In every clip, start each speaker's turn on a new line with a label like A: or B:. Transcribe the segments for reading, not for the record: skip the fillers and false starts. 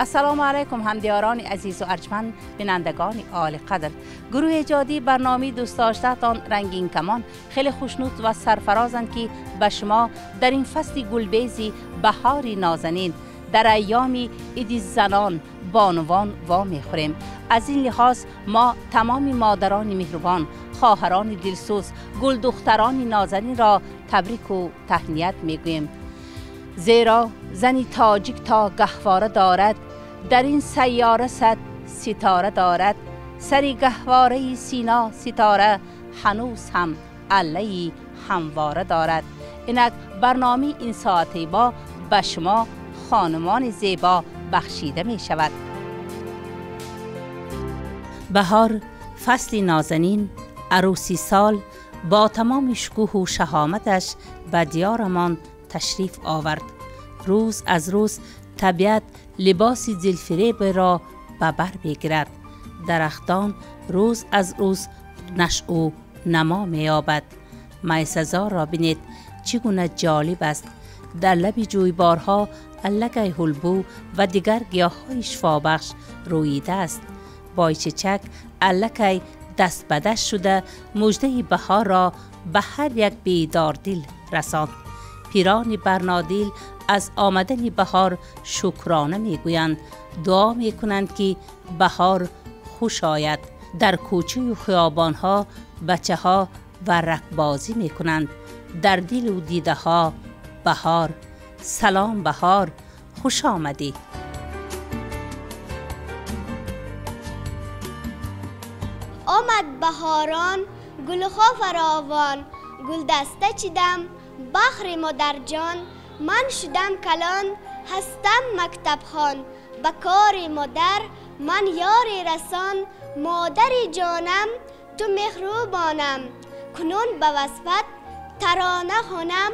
A: Ассалому алайкум ҳамдиёрони азизу арҷманд, бинандагони олиқадр. Гурӯҳи эҷодии барномаи дӯстдоштаатон Рангин Камон хеле хушнуд ва сарфарозанд, ки ба шумо дар ин фасли гулбези баҳори нозанин дар айёми иди занон бонувон во мехӯрем. Аз ин лиҳоз мо тамоми модарони меҳрубон, хоҳарони дилсӯз, гулдухтарони нозанинро табрику таҳният мегӯем. Зеро зани тоҷик то гаҳвора дорад, дар ин сайёра сад ситора дорад. Сари гаҳвораи сино ситора ҳанӯз ҳам аллаи ҳамвора дорад. Инак барномаи ин соати мо ба шумо хонумони зебо бахшида мешавад. Баҳор фасли нозанин, арӯси сол бо тамоми шукӯҳу шаҳоматаш ба диёрамон ташриф овард. Рӯз аз рӯз табиат либоси дилфиреберо ба бар мегирад. Дарахтон рӯз аз рӯз нашъу намо меёбад. Майсазорро бинед, чӣ гуна ҷолиб аст. Дар лаби ҷӯйборҳо аллакай ҳулбу ва дигар гиёҳҳои шифобахш рӯидааст. Бойчечак аллакай даст ба даст шуда муждаи баҳорро ба ҳар як бедордил расонд. Пирони барнодил аз омадани баҳор шукрона мегӯянд, дуо мекунанд, ки баҳор хуш ояд. Дар кӯчаю хиёбонҳо бачаҳо варракбозӣ мекунанд. Дар дилу дидаҳо баҳор. Салом баҳор, хуш омадӣ.
B: Омад баҳорон, гулҳо фаровон, гулдаста чидам баҳри модарҷон. Ман шудам калон, ҳастам мактабхон, ба кори модар ман ёри расон. Модари ҷонам, ту меҳрубонам, кунун ба васфат тарона хонам.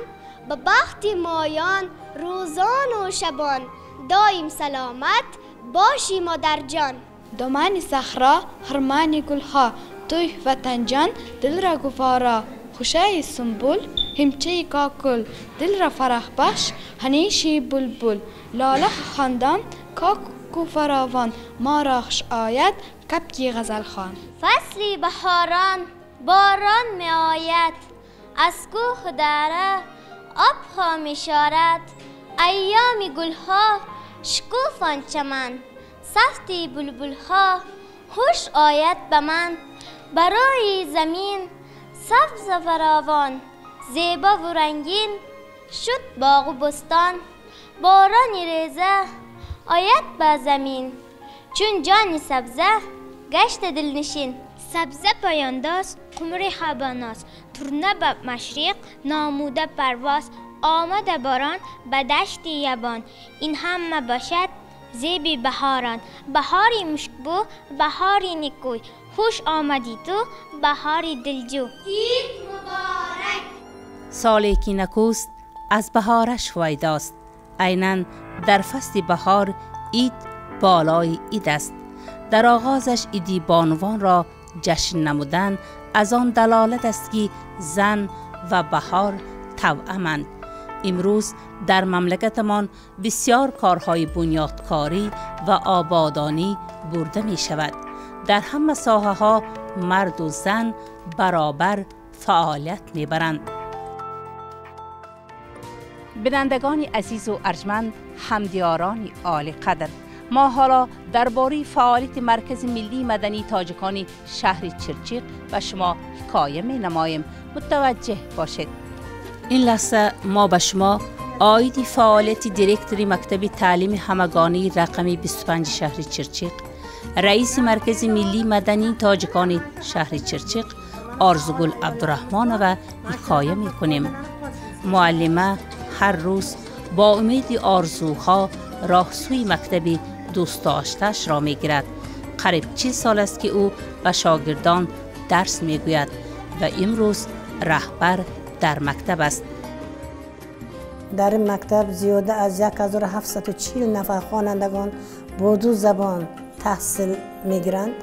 B: Ба бахти моён рӯзону шабон, доим саломат бошӣ модарҷон.
C: Домани сахро, хирмани гулҳо, туй ватанҷон, дилра гувора. Хушаи сумбул, ҳимчаи кокул, дилра фараҳбахш, ҳаниши булбул. Лола хандон, коку фаровон, моро хуш ояд кабки ғазалхон.
D: Фасли баҳорон борон меояд, аз кӯҳу дара обҳо мешорад. Айёми гулҳо шукуфон чаман, сафти булбулҳо хуш ояд ба ман. Барои замин сабзу фаровон, зебову рангин шуд боғу бӯстон. Борони реза ояд ба замин, чун ҷони сабза гашта дилнишин.
E: Сабза поёндоз, қумри хабаноз, турна ба машриқ номуда парвоз. Омада борон ба дашти ябон, ин ҳама бошад зеби баҳорон. Баҳори мушкбӯ, баҳори никӯй, хуш омадӣ ту баҳори дилҷӯ.
B: Ид муборак.
A: Соле ки накӯст аз баҳораш ҳувайдост. Айнан дар фасли баҳор ид болои ид аст. Дар оғозаш иди бонувонро ҷашн намудан аз он далолат аст, ки зан ва баҳор тавъаманд. Имрӯз дар мамлакатамон бисёр корҳои бунёдкорӣ ва ободонӣ бурда мешавад. Дар ҳама соҳаҳо марду зан баробар фаъолият мебаранд. Бинандагони азизу арҷманд, ҳамдиёрони олиқадр, мо ҳоло дар бораи фаъолияти Маркази миллии мадании тоҷикони шаҳри Чирчиқ ба шумо ҳикоя менамоем. Мутаваҷҷеҳ бошед. Ин лаҳза мо ба шумо оиди фаъолияти директори мактаби таълими ҳамагонии рақами 25 шаҳри Чирчиқ, раиси Маркази миллии мадании тоҷикони шаҳри Чирчиқ Орзугул Абдураҳмонова ҳикоя мекунем. Муаллима ҳар рӯз бо умеди орзуҳо роҳсӯи мактаби дӯстдоштаашро мегирад. Қариб 40 сол аст, ки ӯ ба шогирдон дарс мегӯяд ва имрӯз раҳбар дар мактаб аст.
F: Дар ин мактаб зиёда аз 1740 нафар хонандагон бо ду забон таҳсил мегиранд.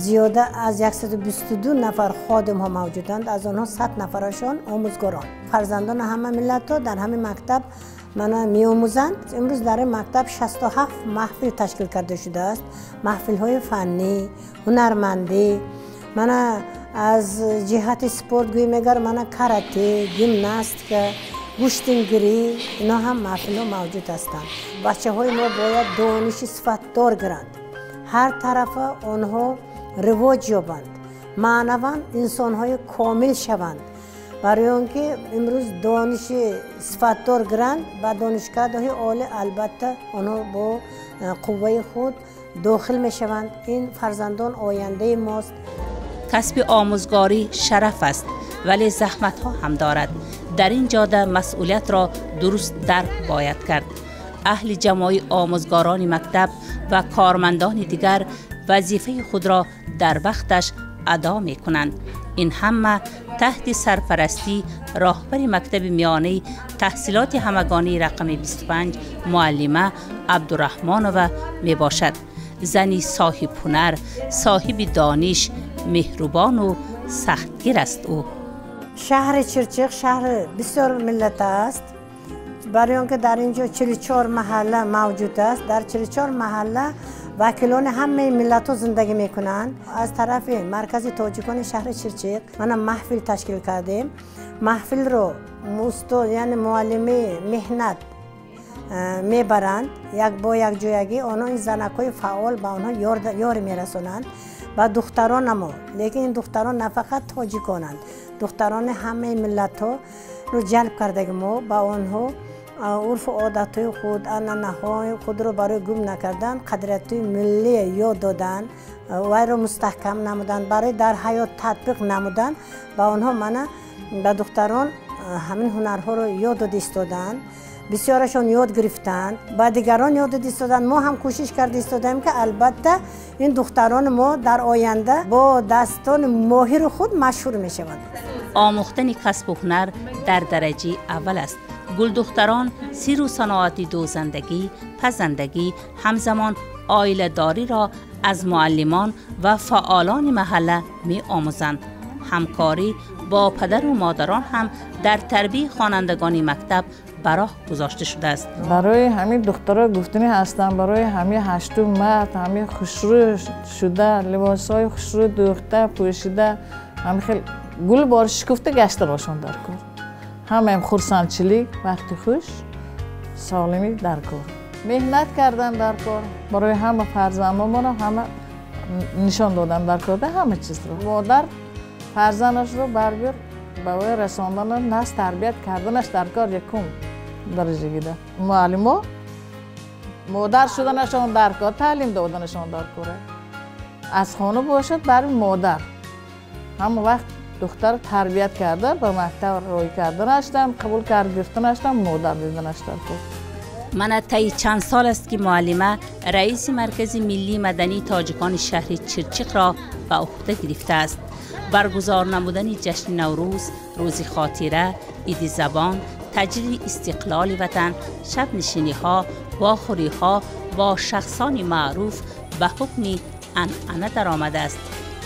F: Зиёда аз 122 нафар ходимҳо мавҷуданд, аз онҳо 100 нафарашон омӯзгорон. Фарзандони ҳама миллатҳо дар ҳамин мактаб мана меомӯзанд. Имрӯз дар ин мактаб 67 маҳфил ташкил карда шудааст. Маҳфилҳои фаннӣ, ҳунармандӣ, мана аз ҷиҳати спорт гӯем агар мана карате, гимнастика, гӯштингирӣ, ино ҳам маҳфилҳо мавҷуд ҳастанд. Бачаҳои мо бояд дониши сифатдор гиранд, ҳар тарафа онҳо ривоҷ ёбанд, маънаван инсонҳои комил шаванд. Барои он ки имрӯз дониши сифатдор гиранд, ба донишгоҳҳои олӣ албатта онҳо бо қувваи худ дохил мешаванд. Ин фарзандон ояндаи мост.
A: Касби омӯзгорӣ шараф аст, вале заҳматҳо ҳам дорад. Дар ин ҷода масъулиятро дуруст дарк бояд кард. Аҳли ҷамои омӯзгорони мактаб ва кормандони дигар вазифаи худро дар вақташ адо мекунанд. Ин ҳама таҳти сарпарастӣ роҳбари мактаби миёнаи таҳсилоти ҳамагонии рақами 25 муаллима Абдураҳмонова мебошад. Зани соҳибҳунар, соҳиби дониш, меҳрубону сахтгир аст ӯ.
F: Шаҳри Чирчиқ шаҳри бисёр миллат аст. Барои он ки дар ин ҷо 44 маҳалла мавҷуд аст, дар 44 маҳалла вакилони ҳамаи миллатҳо зиндагӣ мекунанд. Аз тарафи маркази тоҷикони шаҳри Чирчиқ мана маҳфил ташкил кардем. Маҳфилро устод, яъне муаллими меҳнат мебаранд як бо якҷоягӣ. Онҳо ин занакҳои фаъол ба онҳо ёрӣ мерасонанд ба духтаронамо. Лекин ин духтарон на фақат тоҷиконанд, духтарони ҳамаи миллатҳоро ҷалб кардаги мо ба онҳо урфу одатҳои худ, анъанаҳои худро барои гум накардан, қадриятҳои миллӣ ёд додан, вайро мустаҳкам намудан, барои дар ҳаёт татбиқ намудан ба онҳо мана ба духтарон ҳамин ҳунарҳоро ёд дода истоданд. Бисёрашон ёд гирифтанд, ба дигарон ёд дода истоданд. Мо ҳам кӯшиш карда истодаем, ки албатта ин духтарони мо дар оянда бо дастони моҳири худ машҳур мешаванд.
A: Омӯхтани касбу ҳунар дар дараҷаи аввал аст. Гулдухтарон сиру саноати дӯзандагӣ, пазандагӣ, ҳамзамон оиладориро аз муаллимон ва фаъолони маҳалла меомӯзанд. Ҳамкорӣ бо падару модарон ҳам дар тарбияи хонандагони мактаб ба роҳ гузошта шудааст.
G: Барои ҳамин духтаро гуфтанӣ ҳастам, барои ҳамин ҳашту мард ҳамин хушрӯ шуда, либосҳои хушрӯ дӯхта пӯшида, ҳамин хел гул бор шукуфта гашта бошанд дар кор. Ҳамаям хурсандчилик, вақти хуш, солимӣ дар кор. Меҳнат кардан дар кор, барои ҳама фарзандонмонам ҳама нишон додан дар кор, ҳама чизро. Модар фарзандашро барбир ба вай расондану насл тарбият карданаш дар кор якум дараҷагида. Муаллимо модар шуданашон дар кор, таълим доданашон дар кор. Аз хона бошад бари модар. Ҳама вақт духтар тарбият карда, ба мактаб рой карданаштам, қабул кард гирифтанаштам, модар диданаш дар кор.
A: Мана таи чанд сол аст, ки муаллима раиси маркази миллии мадании тоҷикони шаҳри Чирчиқро ба уҳда гирифтааст. Баргузор намудани ҷашни Наврӯз, рӯзи хотира, иди забон, таҷлили истиқлоли ватан, шабнишиниҳо, вохӯриҳо бо шахсони маъруф ба ҳукми анъана даромадааст.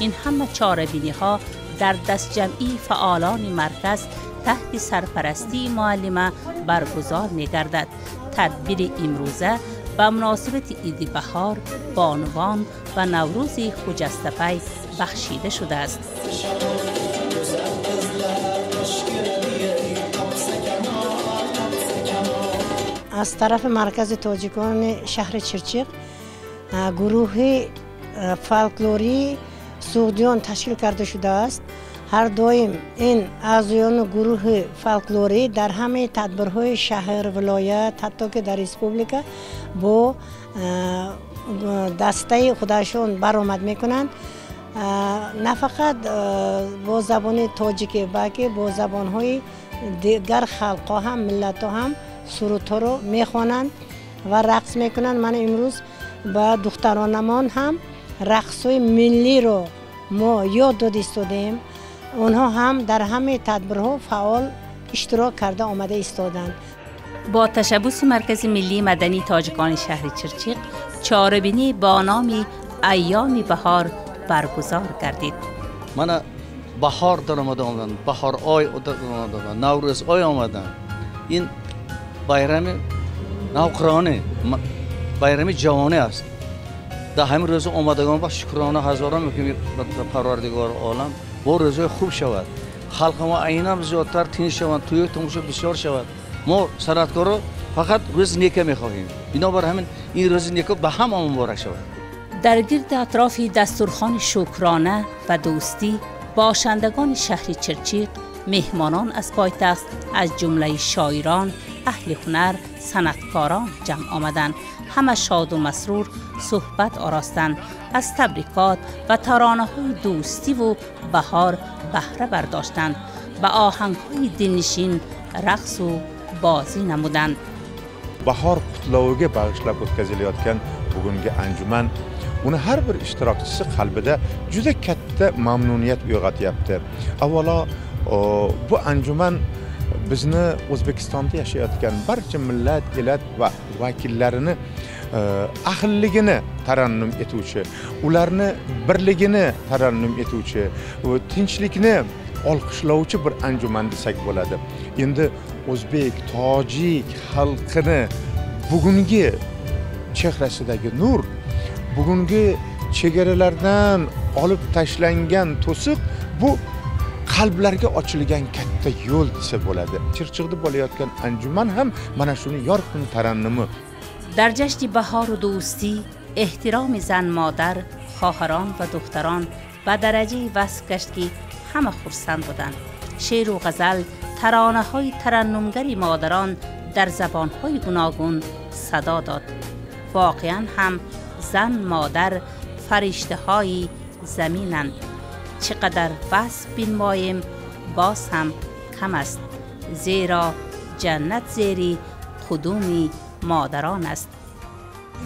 A: Ин ҳама чорабиниҳо дар дастҷамъии фаъолони марказ таҳти сарпарастии муаллима баргузор мегардад. Тадбири имрӯза ба муносибати иди баҳор, бонувон ва Наврӯзи хуҷастапай бахшида шудааст.
F: Аз тарафи маркази тоҷикони шаҳри Чирчиқ гурӯҳи фолклории суғдиён ташкил карда шудааст. Ҳар доим ин аъзоёни гурӯҳи фолклорӣ дар ҳамаи тадбирҳои шаҳр, вилоят, ҳатто ки дар республика бо дастаи худашон баромад мекунанд. На фақат бо забони тоҷикӣ, балки бо забонҳои дигар халқҳо ҳам, миллатҳо ҳам сурудҳоро мехонанд ва рақс мекунанд. Ман имрӯз ба духтаронамон ҳам рақсҳои миллиро мо ёд дода истодаем. Онҳо ҳам дар ҳамаи тадбирҳо фаъол иштирок карда омада истоданд.
A: Бо ташаббуси маркази миллии мадании тоҷикони шаҳри Чирчиқ чорабинӣ бо номи айёми баҳор баргузор гардид.
H: Мана баҳор даромада омаданд, баҳор ой омаданд, Наврӯз ой омаданд. Ин Bayrami navqironi, bayrami javoni аст. Дар ҳамин рӯзи омадагон ба шукрона ҳазорон мекунем ба Парвардигори олам, бо рӯзҳои хуб шавад. Халқи мо айнам зиёдтар тинч шаванд, тӯю тамошо бисёр шавад. Мо санъаткоро фақат рӯзи нека мехоҳем. Бинобар ҳамин ин рӯзи нека ба ҳама муборак шавад.
A: Дар гирди атрофи дастурхони шукрона ва дӯстӣ бошандагони шаҳри Чирчиқ, меҳмонон аз пойтахт, аз ҷумлаи шоирон, аҳли ҳунар, санъаткорон ҷамъ омаданд. Ҳама шоду масрур суҳбат оростанд, аз табрикот ва таронаҳои дӯстиву баҳор баҳра бардоштанд, ба оҳангҳои дилнишин рақсу бозӣ намуданд.
I: Bahor qutloviga bag'ishlab o'tkazilayotgan bugungi anjuman uni har bir ishtirokchisi qalbida juda katta mamnuniyat uyg'otyapti. Avvalo bu anjuman bizni O'zbekistonda yashayotgan barcha millat, elat va vakillarini ahilligini tarannum etuvchi, ularni birligini tarannum etuvchi, tinchlikni olqishlovchi bir anjuman desak bo'ladi. Endi o'zbek, tojik xalqini bugungi chehrasidagi nur, bugungi chegaralardan olib tashlangan to'siq bu qalblarga ochilgan katta yo'l desa bo'ladi. Chirchiqda bo'layotgan anjuman ham mana shuni yorqin tarannumi.
A: Дар ҷашни баҳору дӯстӣ эҳтироми зан, модар, хоҳарон ва духтарон ба дараҷаи васф гашт, ки ҳама хурсанд буданд. Шеъру ғазал, таронаҳои тараннумгари модарон дар забонҳои гуногун садо дод. Воқеан ҳам зан, модар фариштаҳои заминанд. Чӣ қадар васф бинмоем, боз ҳам кам аст, зеро ҷаннат зери қудуми модарон аст.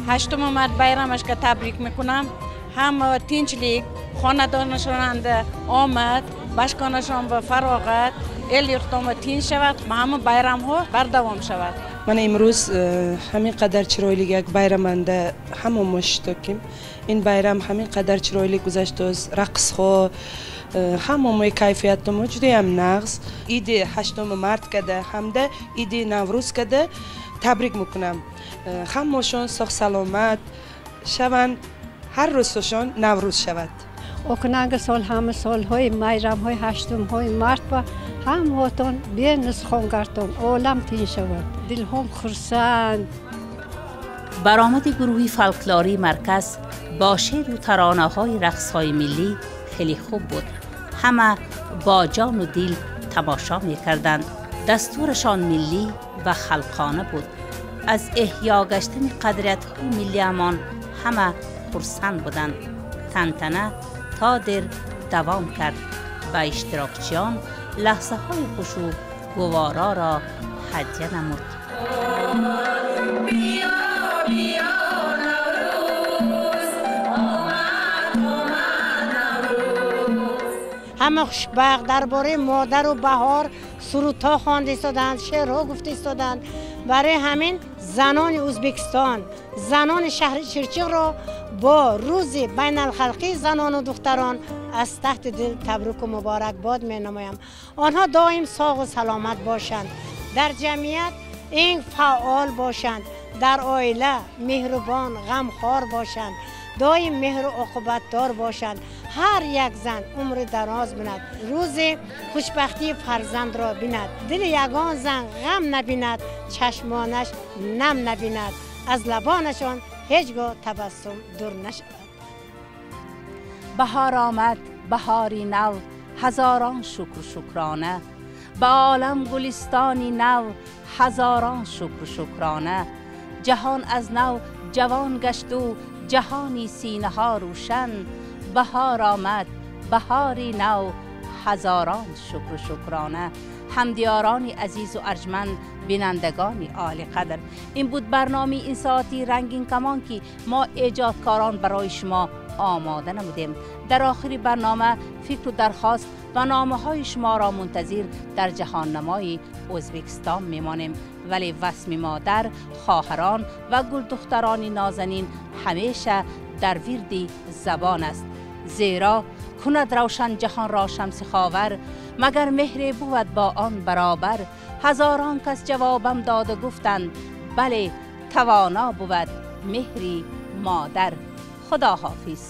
J: 8 март bayramашга табрик мекунам. Ҳама tinchlik, xonadonashonanda omad, башконашон ба фароғат, эл юртома тинч шавад, ҳама байрамҳо бардаvom шавад.
K: Мана имрӯз ҳамин қадар чиройлик як байраманда ҳама мо иштироким. Ин байрам ҳамин қадар чиройлик гузаштоз, рақсҳо, ҳама мои кайфиятмо ҷудоям нағз. Иди 8 март када ҳамда иди Наврӯз када табрик мекунам. Ҳамашон соғ саломат шаванд, ҳар рӯзшон Наврӯз шавад.
L: Окунанги сол ҳама солҳои майрамҳои 8 март ва ҳамаотон бенусхон гардон, олам тинч шавад, дилҳом хурсанд.
A: Баромади гурӯҳи фолклории марказ бо шеъру таронаҳои рақсҳои миллӣ хеле хуб буд. Ҳама бо ҷону дил тамошо мекарданд. Дастурашон миллӣ ва халқона буд. Аз эҳё гаштани қадриятҳои миллиамон ҳама хурсанд буданд. Тантана то дер давом кард ва иштирокчиён лаҳзаҳои хушу гувороро ҳадя намуд.
F: Ҳама хушбахт дар бораи модару баҳор сурудҳо хонда истоданд, шеърҳо гуфта истоданд. Барои ҳамин занони Ӯзбекистон, занони шаҳри Чирчиқро бо рӯзи байналхалқии занону духтарон аз таҳти дил табруку муборакбод менамоям. Онҳо доим соғу саломат бошанд, дар ҷамъият ин фаъол бошанд, дар оила меҳрубон, ғамхор бошанд, доим меҳру оқибатдор бошанд. Ҳар як зан умри дароз бинад, рӯзи хушбахтии фарзандро бинад, дили ягон зан ғам набинад, чашмонаш нам набинад, аз лабонашон ҳеҷ гоҳ табассум дур нашавад.
A: Баҳор омад, баҳори нав, ҳазорон шукру шукрона. Ба олам гулистони нав, ҳазорон шукру шукрона. Ҷаҳон аз нав ҷавон гашту ҷаҳони синаҳо рӯшан. Баҳор омад, баҳори нав, ҳазорон шукру шукрона. Ҳамдиёрони азизу арҷманд, бинандагони олиқадр, ин буд барномаи ин соати рангин камон, ки мо эҷодкорон барои шумо омода намудем. Дар охири барнома фикру дархост ва номаҳои шуморо мунтазир дар ҷаҳоннамои Ӯзбекистон мемонем. Вале васми модар, хоҳарон ва гулдухтарони нозанин ҳамеша дар вирди забон аст, зеро Кунад равшан ҷаҳонро шамси ховар, магар меҳре бувад бо он баробар? Ҳазорон кас ҷавобам дода гуфтанд, бале, тавоно бувад меҳри модар. Худо ҳофиз.